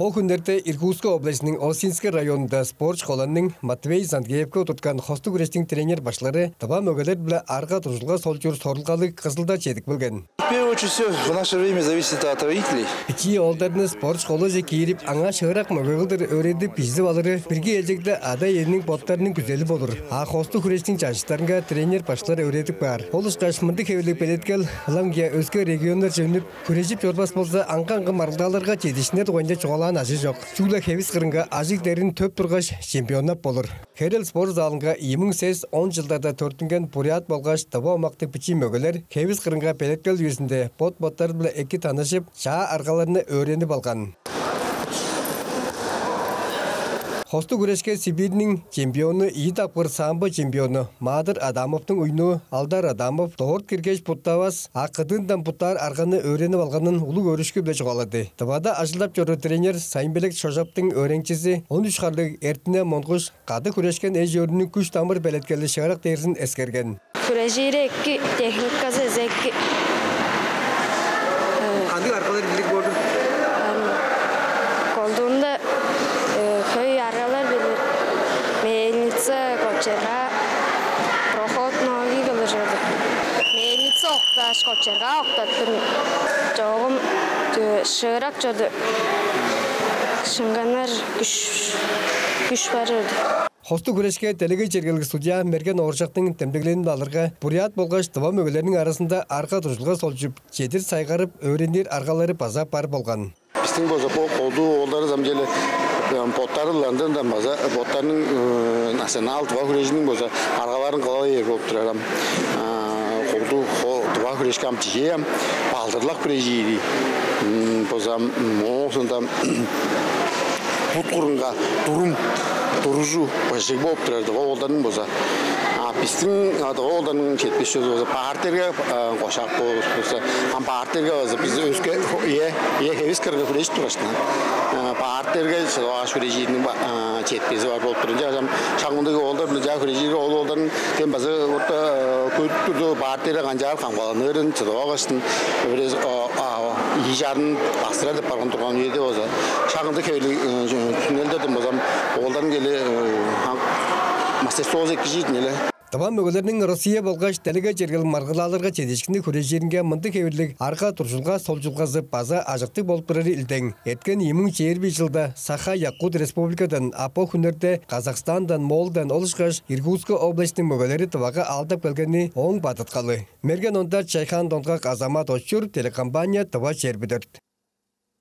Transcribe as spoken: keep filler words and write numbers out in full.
Бо хүннерде Иркутск областының Осинский районунда спорт школаның Матвей Зангеевке удурткан хостуг хүрештиң тренер-башкылары тыва мөгелер-биле арга-дуржулга солчур сорулгалыг Кызылда чедип келген. В первую очередь, все в наше время зависит от родителей. Бичии оолдарны спорт школаже киирип, аңаа шыырак мөге кылдыр өөредип, бижидип алыры бирги ээлчегде ада-иениң боттарының күзели болур. А хостуг хүрештиң чажыттарынга тренер-башкылар өөредип каар. Ол ышкаш мындыг хевирлиг белеткел ылаңгыя өске регионнарже үнүп, хүрежип чорбас болза, аңгы-аңгы маргылдааларга чедиишкиннер дугайында чугаалаан ажыы чок. Чүгле хевис кырынга ажыг-дерин төп тургаш, чемпионнап болур. Херел спорт залынга ийи муң сес, он чылдарда төрүттүнген бурят болгаш тыва омактыг бичии мөгелер хевис кырынга белеткел үезинде бот-боттары-биле эки таныжып, чаа аргаларны өөренип алган. Хостуг хүрешке Сибирьниң чемпиону, ийи дакпыр самбо чемпиону Маадыр Адамовтуң уйнуу Алдар Адамов дорт киргеш буттавас, а кыдыындан буттаар арганы өөренип алганын улуг өөрүшкү-биле чугаалады. Тывада ажылдап чоруур тренер Сайын-Белек Шожаптың өөреникчизи, он үш харлыг Эртине Монгуш, кады хүрешкен эш-өөрүнүң күш-дамыр белеткели шыырак дээрзин эскерген. Хүрежири эки, техниказы эзе эки. Кандыг аргалар билир болду? Ам, колдуунда, э, хөй аргалар билир. Мельница, кочерга, проход ноги кылыр чорду. Мельница октааш, кочерга октаттым. Чогум, э, шыырак чорду. Шыңганар күш, күш бар чорду. Хостуг хүрешке делегей чергелиг судья Мерген Ооржактың демдеглээнин алырга, бурят болгаш тыва мөгелерниң аразында арга-дуржулга солчуп, чедир сайгарып өөренир аргалары база бар болган. Бистиң болза бо колдуу оолдары, на самом деле, прям боттары ылаңдырындан база боттарының, э, национал тыва хүрежиниң болза аргаларын кыла бээр болуп турар ам. А, колдуу хо-, тыва хүрешке ам чижээ ам балдырлак хүрежири, м, болза ам, м, ооң соонда бут курунга турум, туружу быжыг болуп турар тыва оолдарның болза. А бистиң, а, тыва оолдарның четпес чүвези болза, партерге, а, кошак болуп болза, ам партерге болза, бис өске, э, э, хевис кырынга хүрежип тургаш-тың, а, партерге чыдып алгаш хүрежириниң ба-, а, четпези бар болуп турар. Ынчангаш ам шак мындыг оолдар-биле чаа хүрежирге, ол оолдарның дем база орта, э, көрүп турду, партерге канчаар камгаланырын, чыдып алгаш-тың, бир эвес, а, а, ийи чарын баксырар деп барган турган үеде болза, шак ындыг хевирлиг, э, түңнелдерден болза ам оолдарның келе, э, ам мастерствозу экижиир ийин але. Тыва мөгелерниң Россия болгаш делегей чергелиг маргылдааларга чедиишкинниг хүрежиринге мындыг хевирлиг арга-дуржулга солчулгазы база ажыктыг болуп турары илдең. Эрткен ийи муң чээрби чылда Саха-Якут Республикадан, а бо хүннерде Казахстандан, Моолдан, ол ышкаш Иркутск областьтың мөгелери Тывага аалдап келгени ооң бадыткалы. Мерген Ондар, Чайхан Донгак, Азамат Очур, телекомпания «Тыва чээрби дөрт».